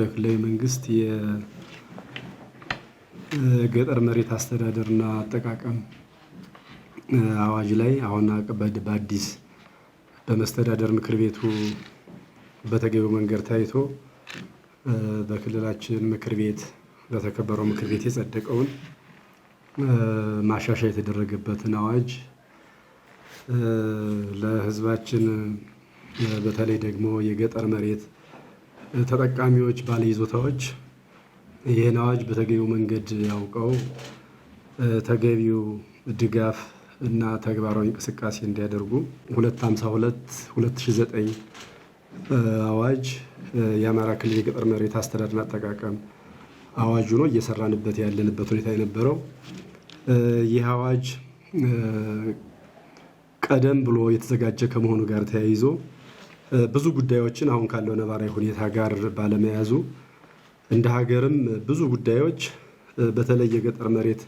ብሔራዊ ክልላዊ መንግስት የገጠር መሬት አስተዳደርና አጠቃቀም አዋጅ ላይ አሁን በአዲስ በመስተዳደር ምክር ቤቱ በተገቢው መንገድ ታይቶ በክልላችን ምክር ቤት በተከበረው ምክር ቤት የጸደቀውን ማሻሻያ የተደረገበትን አዋጅ ለሕዝባችን በተለይ ደግሞ የገጠር መሬት ተጠቃሚዎች ባለይዞታዎች ይህን አዋጅ በተገቢው መንገድ ያውቀው ተገቢው ድጋፍ እና ተግባራዊ እንቅስቃሴ እንዲያደርጉ 252 2009 አዋጅ የአማራ ክልል የገጠር መሬት አስተዳደርና አጠቃቀም አዋጅ ሆኖ እየሰራንበት ያለንበት ሁኔታ የነበረው። ይህ አዋጅ ቀደም ብሎ የተዘጋጀ ከመሆኑ ጋር ተያይዞ ብዙ ጉዳዮችን አሁን ካለው ነባራዊ ሁኔታ ጋር ባለመያዙ፣ እንደ ሀገርም ብዙ ጉዳዮች በተለይ የገጠር መሬት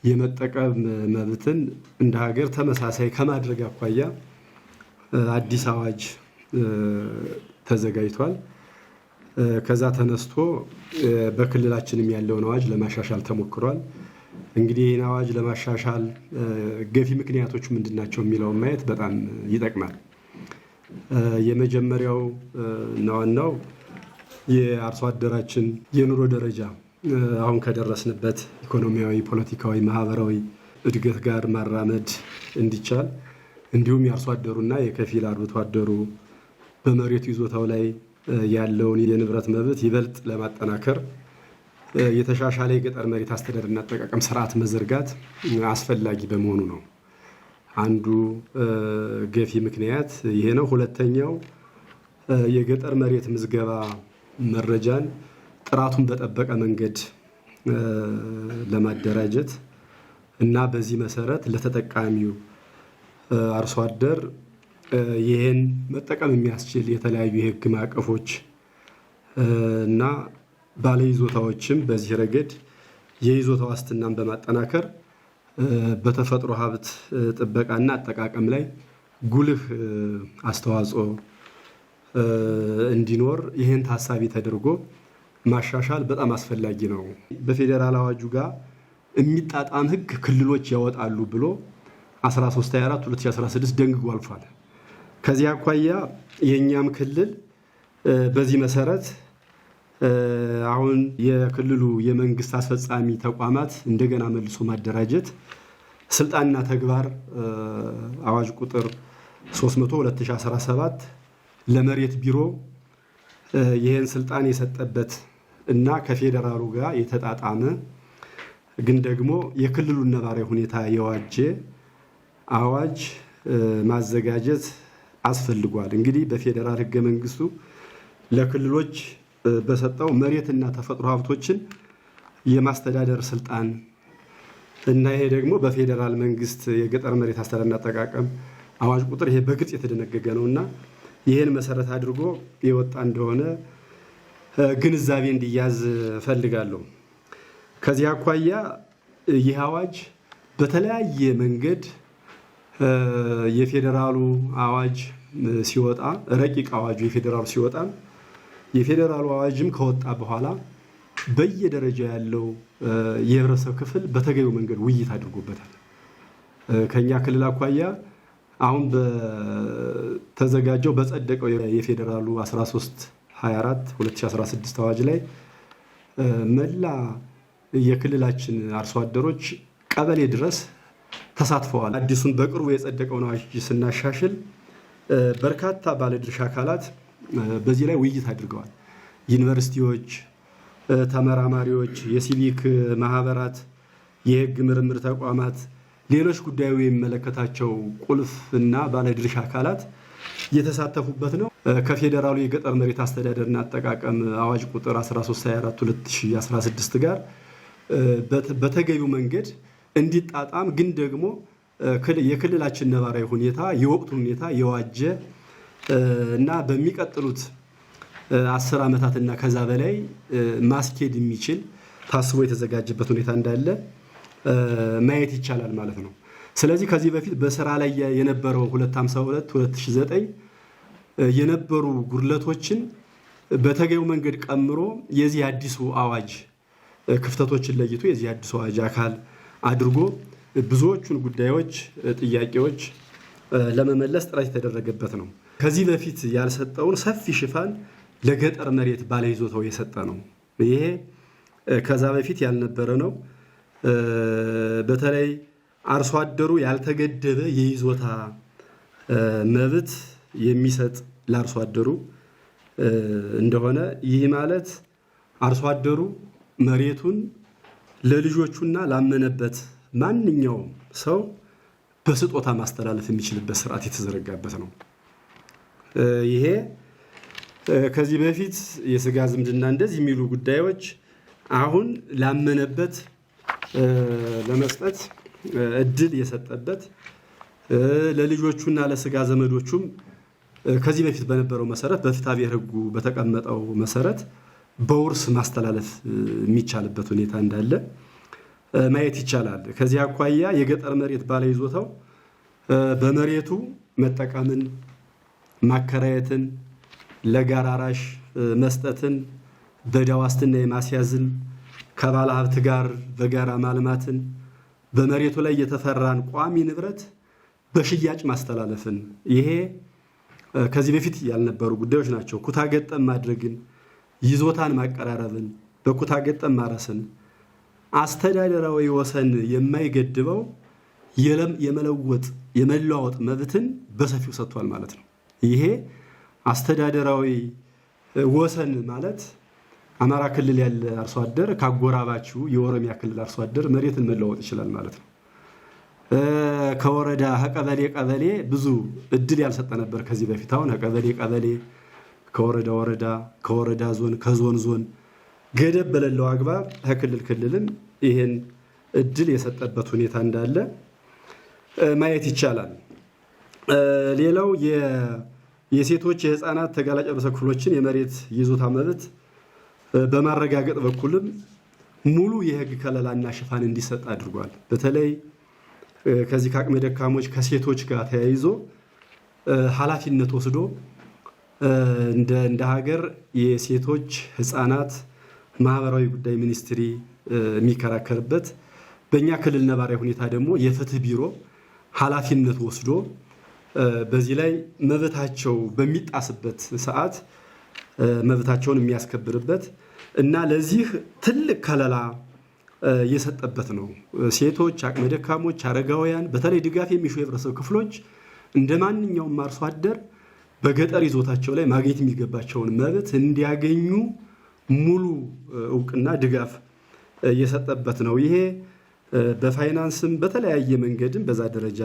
የመጠቀም መብትን እንደ ሀገር ተመሳሳይ ከማድረግ አኳያ አዲስ አዋጅ ተዘጋጅቷል። ከዛ ተነስቶ በክልላችንም ያለውን አዋጅ ለማሻሻል ተሞክሯል። እንግዲህ ይህን አዋጅ ለማሻሻል ገፊ ምክንያቶቹ ምንድን ናቸው የሚለውን ማየት በጣም ይጠቅማል። የመጀመሪያው እና ዋናው የአርሶ አደራችን የኑሮ ደረጃ አሁን ከደረስንበት ኢኮኖሚያዊ፣ ፖለቲካዊ፣ ማህበራዊ እድገት ጋር ማራመድ እንዲቻል፣ እንዲሁም የአርሶ አደሩና የከፊል አርብቶ አደሩ በመሬቱ ይዞታው ላይ ያለውን የንብረት መብት ይበልጥ ለማጠናከር የተሻሻለ የገጠር መሬት አስተዳደርና አጠቃቀም ስርዓት መዘርጋት አስፈላጊ በመሆኑ ነው። አንዱ ገፊ ምክንያት ይሄ ነው። ሁለተኛው የገጠር መሬት ምዝገባ መረጃን ጥራቱን በጠበቀ መንገድ ለማደራጀት እና በዚህ መሰረት ለተጠቃሚው አርሶ አደር ይህን መጠቀም የሚያስችል የተለያዩ የህግ ማዕቀፎች እና ባለይዞታዎችም በዚህ ረገድ የይዞታ ዋስትናን በማጠናከር በተፈጥሮ ሀብት ጥበቃና አጠቃቀም ላይ ጉልህ አስተዋጽኦ እንዲኖር ይህን ታሳቢ ተደርጎ ማሻሻል በጣም አስፈላጊ ነው። በፌዴራል አዋጁ ጋር የሚጣጣም ህግ ክልሎች ያወጣሉ ብሎ 1324 2016 ደንግጎ አልፏል። ከዚህ አኳያ የእኛም ክልል በዚህ መሰረት አሁን የክልሉ የመንግስት አስፈጻሚ ተቋማት እንደገና መልሶ ማደራጀት ስልጣንና ተግባር አዋጅ ቁጥር 300 2017 ለመሬት ቢሮ ይህን ስልጣን የሰጠበት እና ከፌዴራሉ ጋር የተጣጣመ ግን ደግሞ የክልሉን ነባራዊ ሁኔታ የዋጀ አዋጅ ማዘጋጀት አስፈልጓል። እንግዲህ በፌዴራል ህገ መንግስቱ ለክልሎች በሰጠው መሬትና ተፈጥሮ ሀብቶችን የማስተዳደር ስልጣን እና ይሄ ደግሞ በፌዴራል መንግስት የገጠር መሬት አስተዳደርና አጠቃቀም አዋጅ ቁጥር ይሄ በግልጽ የተደነገገ ነው እና ይህን መሰረት አድርጎ የወጣ እንደሆነ ግንዛቤ እንዲያዝ እፈልጋለሁ። ከዚህ አኳያ ይህ አዋጅ በተለያየ መንገድ የፌዴራሉ አዋጅ ሲወጣ፣ ረቂቅ አዋጁ የፌዴራሉ ሲወጣ፣ የፌዴራሉ አዋጅም ከወጣ በኋላ በየደረጃ ያለው የህብረተሰብ ክፍል በተገቢው መንገድ ውይይት አድርጎበታል። ከኛ ክልል አኳያ አሁን በተዘጋጀው በጸደቀው የፌዴራሉ 13 24 2016 አዋጅ ላይ መላ የክልላችን አርሶ አደሮች ቀበሌ ድረስ ተሳትፈዋል። አዲሱን በቅርቡ የጸደቀውን አዋጅ ስናሻሽል በርካታ ባለድርሻ አካላት በዚህ ላይ ውይይት አድርገዋል። ዩኒቨርሲቲዎች፣ ተመራማሪዎች፣ የሲቪክ ማህበራት፣ የህግ ምርምር ተቋማት፣ ሌሎች ጉዳዩ የሚመለከታቸው ቁልፍ እና ባለድርሻ አካላት የተሳተፉበት ነው። ከፌዴራሉ የገጠር መሬት አስተዳደርና አጠቃቀም አዋጅ ቁጥር 1324 2016 ጋር በተገቢው መንገድ እንዲጣጣም ግን ደግሞ የክልላችን ነባራዊ ሁኔታ የወቅቱን ሁኔታ የዋጀ እና በሚቀጥሉት 10 ዓመታትና ከዛ በላይ ማስኬድ የሚችል ታስቦ የተዘጋጀበት ሁኔታ እንዳለ ማየት ይቻላል ማለት ነው። ስለዚህ ከዚህ በፊት በስራ ላይ የነበረው 252 2009 የነበሩ ጉድለቶችን በተገቢው መንገድ ቀምሮ የዚህ አዲሱ አዋጅ ክፍተቶችን ለይቶ የዚህ አዲሱ አዋጅ አካል አድርጎ ብዙዎቹን ጉዳዮች፣ ጥያቄዎች ለመመለስ ጥረት የተደረገበት ነው። ከዚህ በፊት ያልሰጠውን ሰፊ ሽፋን ለገጠር መሬት ባለይዞታው የሰጠ ነው። ይሄ ከዛ በፊት ያልነበረ ነው። በተለይ አርሶ አደሩ ያልተገደበ የይዞታ መብት የሚሰጥ ለአርሶ አደሩ እንደሆነ፣ ይህ ማለት አርሶ አደሩ መሬቱን ለልጆቹና ላመነበት ማንኛውም ሰው በስጦታ ማስተላለፍ የሚችልበት ስርዓት የተዘረጋበት ነው። ይሄ ከዚህ በፊት የስጋ ዝምድና እንደዚህ የሚሉ ጉዳዮች አሁን ላመነበት ለመስጠት እድል የሰጠበት፣ ለልጆቹና ለስጋ ዘመዶቹም ከዚህ በፊት በነበረው መሰረት በፍትሐብሔር ሕጉ በተቀመጠው መሰረት በውርስ ማስተላለፍ የሚቻልበት ሁኔታ እንዳለ ማየት ይቻላል። ከዚህ አኳያ የገጠር መሬት ባለይዞታው በመሬቱ መጠቀምን፣ ማከራየትን፣ ለጋራ አራሽ መስጠትን፣ በዕዳ ዋስትና የማስያዝን፣ ከባለ ሀብት ጋር በጋራ ማልማትን፣ በመሬቱ ላይ የተፈራን ቋሚ ንብረት በሽያጭ ማስተላለፍን፣ ይሄ ከዚህ በፊት ያልነበሩ ጉዳዮች ናቸው። ኩታ ገጠም ማድረግን፣ ይዞታን ማቀራረብን፣ በኩታ ገጠም ማረስን አስተዳደራዊ ወሰን የማይገድበው የመለወጥ የመለዋወጥ መብትን በሰፊው ሰጥቷል ማለት ነው። ይሄ አስተዳደራዊ ወሰን ማለት አማራ ክልል ያለ አርሶ አደር ካጎራባችሁ የኦሮሚያ ክልል አርሶ አደር መሬትን መለዋወጥ ይችላል ማለት ነው። ከወረዳ ከቀበሌ ቀበሌ ብዙ እድል ያልሰጠ ነበር ከዚህ በፊት። አሁን ከቀበሌ ቀበሌ፣ ከወረዳ ወረዳ፣ ከወረዳ ዞን፣ ከዞን ዞን ገደብ በሌለው አግባብ ከክልል ክልልም ይህን እድል የሰጠበት ሁኔታ እንዳለ ማየት ይቻላል። ሌላው የሴቶች፣ የህፃናት፣ ተጋላጭ ህብረተሰብ ክፍሎችን የመሬት ይዞታ መብት በማረጋገጥ በኩልም ሙሉ የህግ ከለላና ሽፋን እንዲሰጥ አድርጓል። በተለይ ከዚህ ከአቅመ ደካሞች ከሴቶች ጋር ተያይዞ ኃላፊነት ወስዶ እንደ ሀገር የሴቶች ህፃናት ማህበራዊ ጉዳይ ሚኒስትሪ የሚከራከርበት፣ በእኛ ክልል ነባራዊ ሁኔታ ደግሞ የፍትህ ቢሮ ኃላፊነት ወስዶ በዚህ ላይ መብታቸው በሚጣስበት ሰዓት መብታቸውን የሚያስከብርበት እና ለዚህ ትልቅ ከለላ የሰጠበት ነው። ሴቶች፣ አቅመ ደካሞች፣ አረጋውያን፣ በተለይ ድጋፍ የሚሹ የህብረተሰብ ክፍሎች እንደ ማንኛውም አርሶ አደር በገጠር ይዞታቸው ላይ ማግኘት የሚገባቸውን መብት እንዲያገኙ ሙሉ እውቅና ድጋፍ የሰጠበት ነው። ይሄ በፋይናንስም በተለያየ መንገድም በዛ ደረጃ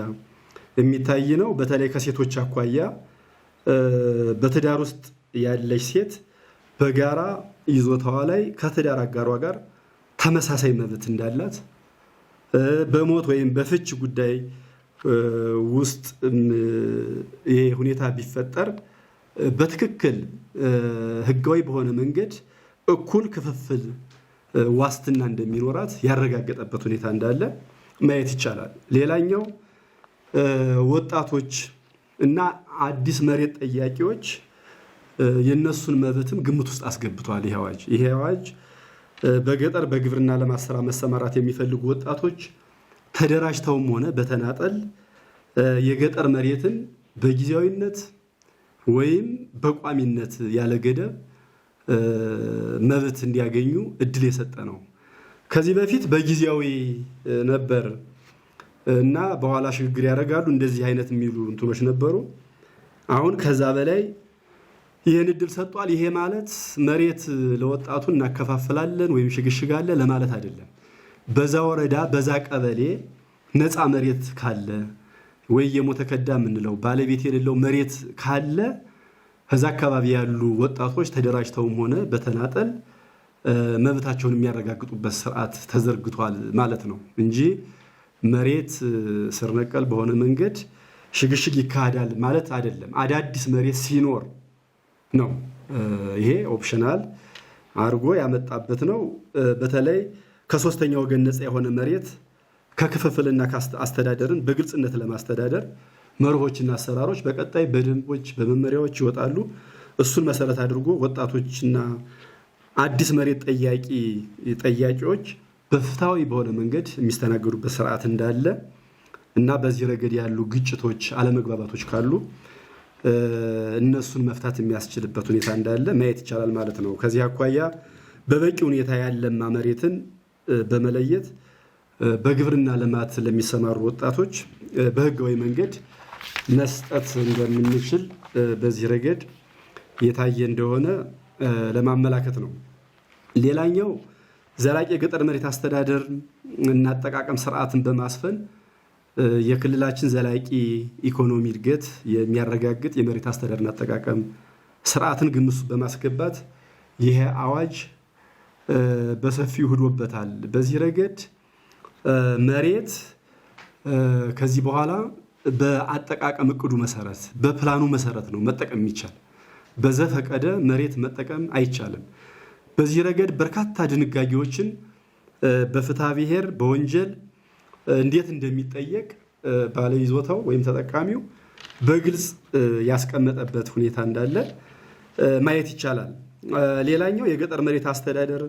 የሚታይ ነው። በተለይ ከሴቶች አኳያ በትዳር ውስጥ ያለች ሴት በጋራ ይዞታዋ ላይ ከትዳር አጋሯ ጋር ተመሳሳይ መብት እንዳላት፣ በሞት ወይም በፍች ጉዳይ ውስጥ ይሄ ሁኔታ ቢፈጠር በትክክል ህጋዊ በሆነ መንገድ እኩል ክፍፍል ዋስትና እንደሚኖራት ያረጋገጠበት ሁኔታ እንዳለ ማየት ይቻላል። ሌላኛው ወጣቶች እና አዲስ መሬት ጠያቂዎች የነሱን መብትም ግምት ውስጥ አስገብቷል ይሄ አዋጅ። ይሄ አዋጅ በገጠር በግብርና ልማት ስራ መሰማራት የሚፈልጉ ወጣቶች ተደራጅተውም ሆነ በተናጠል የገጠር መሬትን በጊዜያዊነት ወይም በቋሚነት ያለ ገደብ መብት እንዲያገኙ እድል የሰጠ ነው። ከዚህ በፊት በጊዜያዊ ነበር እና በኋላ ሽግግር ያደርጋሉ እንደዚህ አይነት የሚሉ እንትኖች ነበሩ። አሁን ከዛ በላይ ይህን እድል ሰጥቷል። ይሄ ማለት መሬት ለወጣቱ እናከፋፍላለን ወይም ሽግሽግ አለ ለማለት አይደለም። በዛ ወረዳ በዛ ቀበሌ ነፃ መሬት ካለ ወይ የሞተ ከዳ የምንለው ባለቤት የሌለው መሬት ካለ ከዛ አካባቢ ያሉ ወጣቶች ተደራጅተውም ሆነ በተናጠል መብታቸውን የሚያረጋግጡበት ስርዓት ተዘርግቷል ማለት ነው እንጂ መሬት ስር ነቀል በሆነ መንገድ ሽግሽግ ይካሄዳል ማለት አይደለም። አዳዲስ መሬት ሲኖር ነው። ይሄ optional አድርጎ ያመጣበት ነው። በተለይ ከሶስተኛ ወገን ነፃ የሆነ መሬት ከክፍፍልና አስተዳደርን በግልጽነት ለማስተዳደር መርሆችና አሰራሮች በቀጣይ በደንቦች በመመሪያዎች ይወጣሉ። እሱን መሰረት አድርጎ ወጣቶችና አዲስ መሬት ጠያቂዎች በፍትሃዊ በሆነ መንገድ የሚስተናገዱበት ስርዓት እንዳለ እና በዚህ ረገድ ያሉ ግጭቶች፣ አለመግባባቶች ካሉ እነሱን መፍታት የሚያስችልበት ሁኔታ እንዳለ ማየት ይቻላል ማለት ነው። ከዚህ አኳያ በበቂ ሁኔታ ያለማ መሬትን በመለየት በግብርና ልማት ለሚሰማሩ ወጣቶች በህጋዊ መንገድ መስጠት እንደምንችል በዚህ ረገድ የታየ እንደሆነ ለማመላከት ነው። ሌላኛው ዘላቂ የገጠር መሬት አስተዳደር እና አጠቃቀም ስርዓትን በማስፈን የክልላችን ዘላቂ ኢኮኖሚ እድገት የሚያረጋግጥ የመሬት አስተዳደርና አጠቃቀም ስርዓትን ግምት በማስገባት ይሄ አዋጅ በሰፊው ሂዶበታል። በዚህ ረገድ መሬት ከዚህ በኋላ በአጠቃቀም እቅዱ መሰረት፣ በፕላኑ መሰረት ነው መጠቀም የሚቻል። በዘፈቀደ መሬት መጠቀም አይቻልም። በዚህ ረገድ በርካታ ድንጋጌዎችን በፍትሐ ብሔር በወንጀል እንዴት እንደሚጠየቅ ባለይዞታው ወይም ተጠቃሚው በግልጽ ያስቀመጠበት ሁኔታ እንዳለ ማየት ይቻላል። ሌላኛው የገጠር መሬት አስተዳደር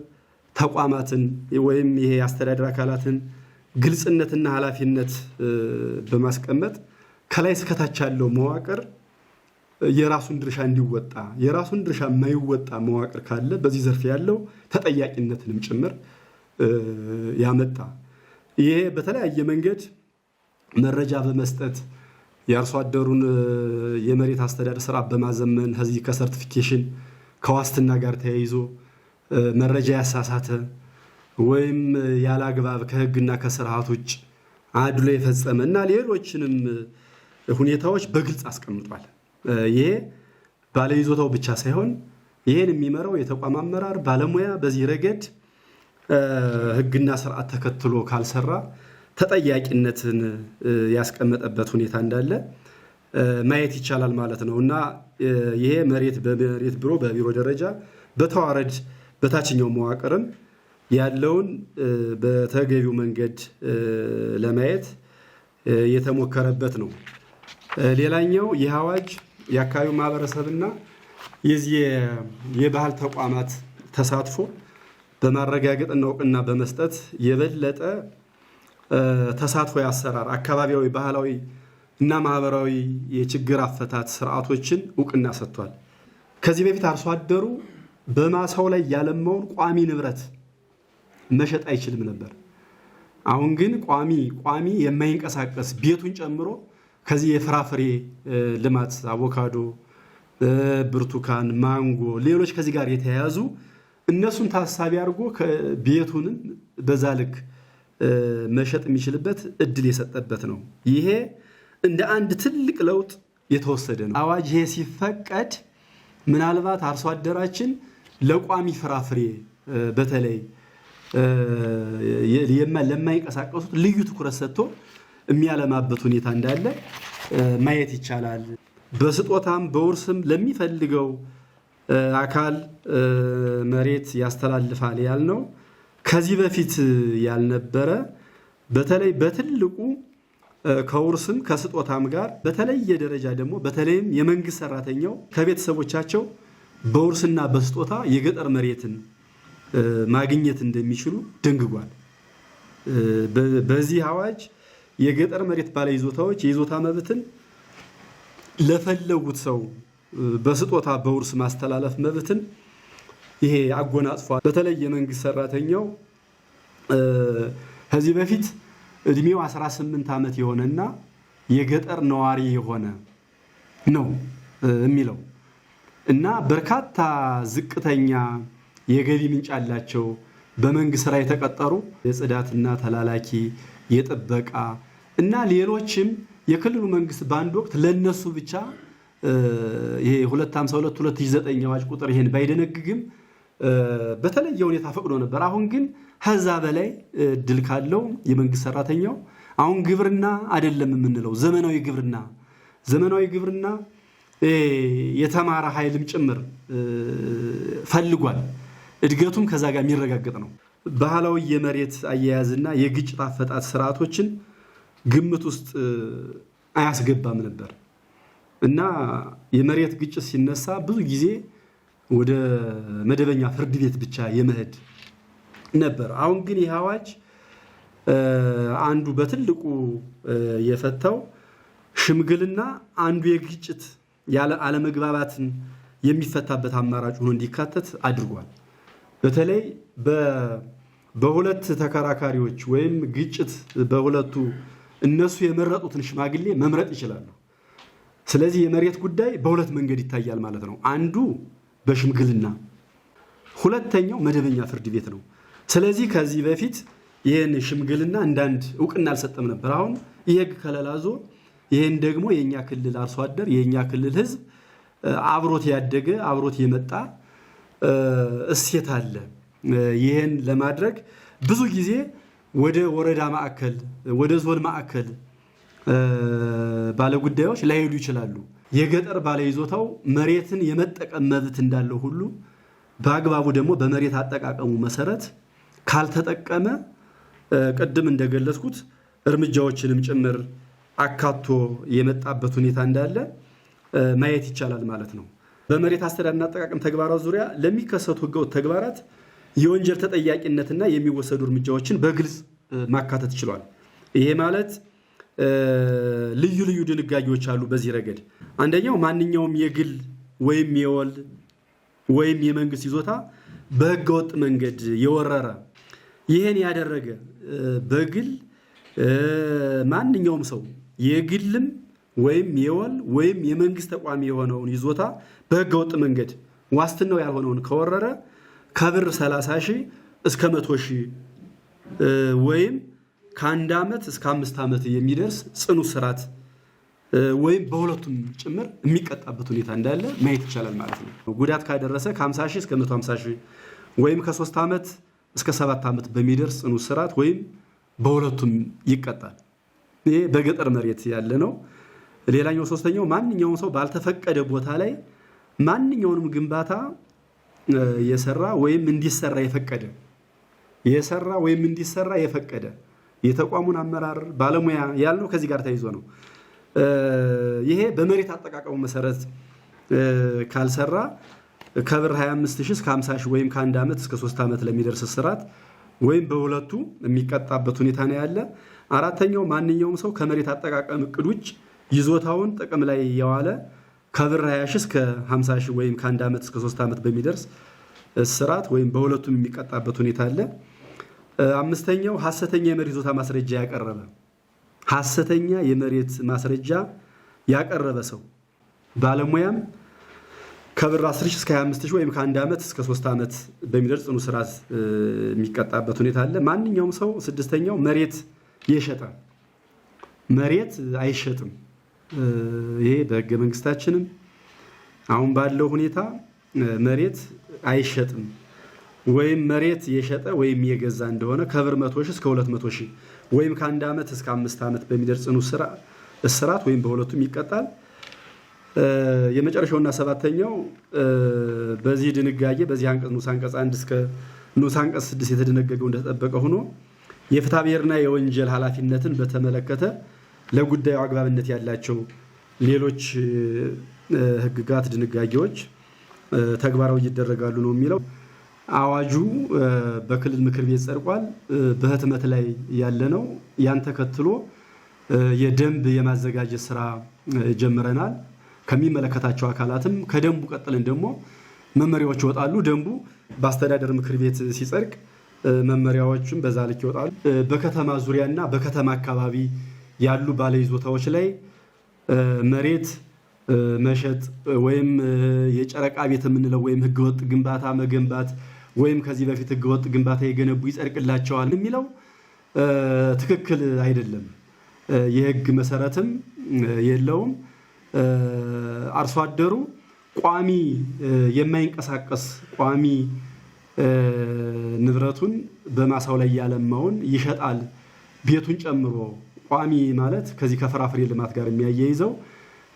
ተቋማትን ወይም ይሄ የአስተዳደር አካላትን ግልጽነትና ኃላፊነት በማስቀመጥ ከላይ እስከታች ያለው መዋቅር የራሱን ድርሻ እንዲወጣ፣ የራሱን ድርሻ የማይወጣ መዋቅር ካለ በዚህ ዘርፍ ያለው ተጠያቂነትንም ጭምር ያመጣ፣ ይሄ በተለያየ መንገድ መረጃ በመስጠት የአርሶ አደሩን የመሬት አስተዳደር ስራ በማዘመን ከዚህ ከ certification ከዋስትና ጋር ተያይዞ መረጃ ያሳሳተ ወይም ያለ አግባብ ከህግና ከስርዓት ውጭ አድሎ የፈጸመ እና ሌሎችንም ሁኔታዎች በግልጽ አስቀምጧል። ይሄ ባለይዞታው ብቻ ሳይሆን ይሄን የሚመራው የተቋም አመራር ባለሙያ በዚህ ረገድ ህግና ስርዓት ተከትሎ ካልሰራ ተጠያቂነትን ያስቀመጠበት ሁኔታ እንዳለ ማየት ይቻላል ማለት ነው። እና ይሄ መሬት በመሬት ቢሮ በቢሮ ደረጃ በተዋረድ በታችኛው መዋቅርም ያለውን በተገቢው መንገድ ለማየት የተሞከረበት ነው። ሌላኛው ይህ አዋጅ የአካባቢው ማህበረሰብና የዚህ የባህል ተቋማት ተሳትፎ በማረጋገጥና እውቅና በመስጠት የበለጠ ተሳትፎ ያሰራር አካባቢያዊ፣ ባህላዊ እና ማህበራዊ የችግር አፈታት ስርዓቶችን እውቅና ሰጥቷል። ከዚህ በፊት አርሶ አደሩ በማሳው ላይ ያለማውን ቋሚ ንብረት መሸጥ አይችልም ነበር። አሁን ግን ቋሚ የማይንቀሳቀስ ቤቱን ጨምሮ ከዚህ የፍራፍሬ ልማት አቮካዶ፣ ብርቱካን፣ ማንጎ፣ ሌሎች ከዚህ ጋር የተያያዙ እነሱን ታሳቢ አድርጎ ቤቱንም በዛ ልክ መሸጥ የሚችልበት እድል የሰጠበት ነው። ይሄ እንደ አንድ ትልቅ ለውጥ የተወሰደ ነው። አዋጅ ይሄ ሲፈቀድ ምናልባት አርሶ አደራችን ለቋሚ ፍራፍሬ በተለይ ለማይንቀሳቀሱት ልዩ ትኩረት ሰጥቶ የሚያለማበት ሁኔታ እንዳለ ማየት ይቻላል። በስጦታም በውርስም ለሚፈልገው አካል መሬት ያስተላልፋል ያልነው ከዚህ በፊት ያልነበረ፣ በተለይ በትልቁ ከውርስም ከስጦታም ጋር በተለየ ደረጃ ደግሞ በተለይም የመንግስት ሰራተኛው ከቤተሰቦቻቸው በውርስና በስጦታ የገጠር መሬትን ማግኘት እንደሚችሉ ደንግጓል። በዚህ አዋጅ የገጠር መሬት ባለይዞታዎች የይዞታ መብትን ለፈለጉት ሰው በስጦታ በውርስ ማስተላለፍ መብትን ይሄ አጎናጽፏል። በተለይ የመንግስት ሰራተኛው ከዚህ በፊት እድሜው 18 ዓመት የሆነና የገጠር ነዋሪ የሆነ ነው የሚለው እና በርካታ ዝቅተኛ የገቢ ምንጭ ያላቸው በመንግስት ስራ የተቀጠሩ የጽዳትና ተላላኪ፣ የጥበቃ እና ሌሎችም የክልሉ መንግስት በአንድ ወቅት ለነሱ ብቻ ይሄ 252 2009 አዋጅ ቁጥር ይሄን ባይደነግግም በተለየ ሁኔታ ፈቅዶ ነበር። አሁን ግን ከዛ በላይ እድል ካለው የመንግስት ሰራተኛው አሁን ግብርና አይደለም የምንለው ዘመናዊ ግብርና፣ ዘመናዊ ግብርና የተማረ ኃይልም ጭምር ፈልጓል። እድገቱም ከዛ ጋር የሚረጋገጥ ነው። ባህላዊ የመሬት አያያዝና የግጭት አፈጣት ስርዓቶችን ግምት ውስጥ አያስገባም ነበር። እና የመሬት ግጭት ሲነሳ ብዙ ጊዜ ወደ መደበኛ ፍርድ ቤት ብቻ የመሄድ ነበር። አሁን ግን ይህ አዋጅ አንዱ በትልቁ የፈታው ሽምግልና አንዱ የግጭት ያለ አለመግባባትን የሚፈታበት አማራጭ ሆኖ እንዲካተት አድርጓል። በተለይ በሁለት ተከራካሪዎች ወይም ግጭት በሁለቱ እነሱ የመረጡትን ሽማግሌ መምረጥ ይችላሉ። ስለዚህ የመሬት ጉዳይ በሁለት መንገድ ይታያል ማለት ነው። አንዱ በሽምግልና፣ ሁለተኛው መደበኛ ፍርድ ቤት ነው። ስለዚህ ከዚህ በፊት ይህን ሽምግልና እንዳንድ እውቅና አልሰጠም ነበር። አሁን ይህ ህግ ከለላ ይዞ ይህን ደግሞ የእኛ ክልል አርሶ አደር፣ የእኛ ክልል ህዝብ አብሮት ያደገ፣ አብሮት የመጣ እሴት አለ። ይህን ለማድረግ ብዙ ጊዜ ወደ ወረዳ ማዕከል፣ ወደ ዞን ማዕከል ባለጉዳዮች ላይሄዱ ይችላሉ። የገጠር ባለይዞታው መሬትን የመጠቀም መብት እንዳለው ሁሉ በአግባቡ ደግሞ በመሬት አጠቃቀሙ መሰረት ካልተጠቀመ ቅድም እንደገለጽኩት እርምጃዎችንም ጭምር አካቶ የመጣበት ሁኔታ እንዳለ ማየት ይቻላል ማለት ነው። በመሬት አስተዳደርና አጠቃቀም ተግባራት ዙሪያ ለሚከሰቱ ህገወጥ ተግባራት የወንጀል ተጠያቂነትና የሚወሰዱ እርምጃዎችን በግልጽ ማካተት ችሏል። ይሄ ማለት ልዩ ልዩ ድንጋጌዎች አሉ በዚህ ረገድ። አንደኛው ማንኛውም የግል ወይም የወል ወይም የመንግስት ይዞታ በህገወጥ መንገድ የወረረ፣ ይህን ያደረገ፣ በግል ማንኛውም ሰው የግልም ወይም የወል ወይም የመንግስት ተቋሚ የሆነውን ይዞታ በህገወጥ መንገድ ዋስትናው ያልሆነውን ከወረረ ከብር 30 ሺህ እስከ 100 ሺህ ወይም ከ1 ዓመት እስከ 5 ዓመት የሚደርስ ጽኑ እስራት ወይም በሁለቱም ጭምር የሚቀጣበት ሁኔታ እንዳለ ማየት ይቻላል ማለት ነው። ጉዳት ካደረሰ ከ50 ሺህ እስከ 150 ሺህ ወይም ከ3 ዓመት እስከ 7 ዓመት በሚደርስ ጽኑ እስራት ወይም በሁለቱም ይቀጣል። ይሄ በገጠር መሬት ያለ ነው። ሌላኛው ሶስተኛው ማንኛውም ሰው ባልተፈቀደ ቦታ ላይ ማንኛውንም ግንባታ የሰራ ወይም እንዲሰራ የፈቀደ፣ የሰራ ወይም እንዲሰራ የፈቀደ፣ የተቋሙን አመራር ባለሙያ ያልነው ከዚህ ጋር ተይዞ ነው። ይሄ በመሬት አጠቃቀሙ መሰረት ካልሰራ ከብር 25 ሺህ እስከ 50 ሺህ ወይም ከ1 ዓመት እስከ 3 ዓመት ለሚደርስ እስራት ወይም በሁለቱ የሚቀጣበት ሁኔታ ነው ያለ። አራተኛው ማንኛውም ሰው ከመሬት አጠቃቀም እቅድ ውጭ ይዞታውን ጥቅም ላይ የዋለ ከብር 20 ሺህ እስከ 50 ሺህ ወይም ከ1 ዓመት እስከ 3 ዓመት በሚደርስ እስራት ወይም በሁለቱም የሚቀጣበት ሁኔታ አለ። አምስተኛው ሐሰተኛ የመሬት ይዞታ ማስረጃ ያቀረበ፣ ሐሰተኛ የመሬት ማስረጃ ያቀረበ ሰው ባለሙያም ከብር 10 ሺህ እስከ 25 ሺህ ወይም ከ1 ዓመት እስከ 3 ዓመት በሚደርስ ጽኑ እስራት የሚቀጣበት ሁኔታ አለ። ማንኛውም ሰው ስድስተኛው መሬት የሸጠ፣ መሬት አይሸጥም። ይሄ በህገ መንግስታችንም አሁን ባለው ሁኔታ መሬት አይሸጥም። ወይም መሬት የሸጠ ወይም የገዛ እንደሆነ ከብር 100 ሺህ እስከ 200 ሺህ ወይም ከ1 ዓመት እስከ 5 ዓመት በሚደርስ ጽኑ እስራት ወይም በሁለቱም ይቀጣል። የመጨረሻውና ሰባተኛው በዚህ ድንጋጌ በዚህ አንቀጽ ንዑስ አንቀጽ 1 እስከ ንዑስ አንቀጽ 6 የተደነገገው እንደተጠበቀ ሆኖ የፍትሐ ብሔርና የወንጀል ኃላፊነትን በተመለከተ ለጉዳዩ አግባብነት ያላቸው ሌሎች ህግጋት፣ ድንጋጌዎች ተግባራዊ ይደረጋሉ ነው የሚለው። አዋጁ በክልል ምክር ቤት ጸድቋል። በህትመት ላይ ያለ ነው። ያን ተከትሎ የደንብ የማዘጋጀት ስራ ጀምረናል። ከሚመለከታቸው አካላትም ከደንቡ ቀጥለን ደግሞ መመሪያዎች ይወጣሉ። ደንቡ በአስተዳደር ምክር ቤት ሲጸድቅ መመሪያዎቹም በዛ ልክ ይወጣሉ። በከተማ ዙሪያና በከተማ አካባቢ ያሉ ባለይዞታዎች ላይ መሬት መሸጥ ወይም የጨረቃ ቤት የምንለው ወይም ህገወጥ ግንባታ መገንባት ወይም ከዚህ በፊት ህገወጥ ግንባታ የገነቡ ይጸድቅላቸዋል የሚለው ትክክል አይደለም። የህግ መሰረትም የለውም። አርሶ አደሩ ቋሚ የማይንቀሳቀስ ቋሚ ንብረቱን በማሳው ላይ ያለማውን ይሸጣል፣ ቤቱን ጨምሮ። ቋሚ ማለት ከዚህ ከፍራፍሬ ልማት ጋር የሚያያይዘው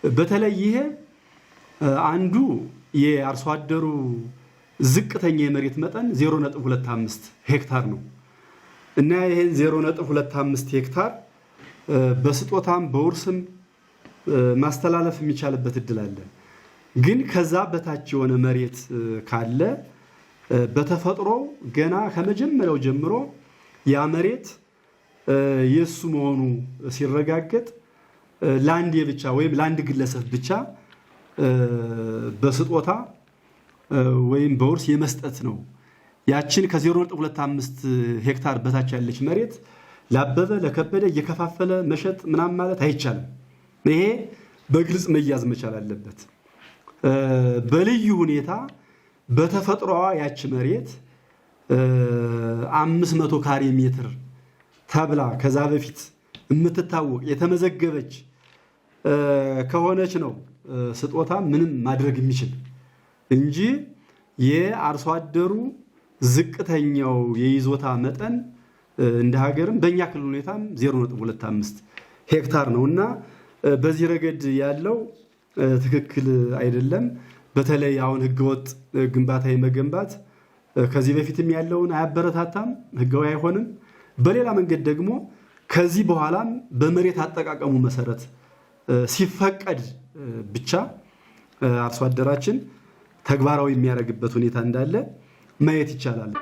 በተለይ ይሄ አንዱ የአርሶ አደሩ ዝቅተኛ የመሬት መጠን 0.25 ሄክታር ነው እና ይሄን 0.25 ሄክታር በስጦታም በውርስም ማስተላለፍ የሚቻልበት እድል አለ። ግን ከዛ በታች የሆነ መሬት ካለ በተፈጥሮ ገና ከመጀመሪያው ጀምሮ ያ መሬት የእሱ መሆኑ ሲረጋገጥ ለአንዴ ብቻ ወይም ለአንድ ግለሰብ ብቻ በስጦታ ወይም በውርስ የመስጠት ነው። ያችን ከ0.25 ሄክታር በታች ያለች መሬት ላበበ ለከበደ እየከፋፈለ መሸጥ ምናምን ማለት አይቻልም። ይሄ በግልጽ መያዝ መቻል አለበት። በልዩ ሁኔታ በተፈጥሮዋ ያች መሬት 500 ካሬ ሜትር ተብላ ከዛ በፊት የምትታወቅ የተመዘገበች ከሆነች ነው ስጦታ ምንም ማድረግ የሚችል እንጂ የአርሶ አደሩ ዝቅተኛው የይዞታ መጠን እንደ ሀገርም በእኛ ክልል ሁኔታም 0.25 ሄክታር ነው እና በዚህ ረገድ ያለው ትክክል አይደለም። በተለይ አሁን ህገወጥ ግንባታ የመገንባት ከዚህ በፊትም ያለውን አያበረታታም፣ ህጋዊ አይሆንም። በሌላ መንገድ ደግሞ ከዚህ በኋላም በመሬት አጠቃቀሙ መሰረት ሲፈቀድ ብቻ አርሶ አደራችን ተግባራዊ የሚያደርግበት ሁኔታ እንዳለ ማየት ይቻላል።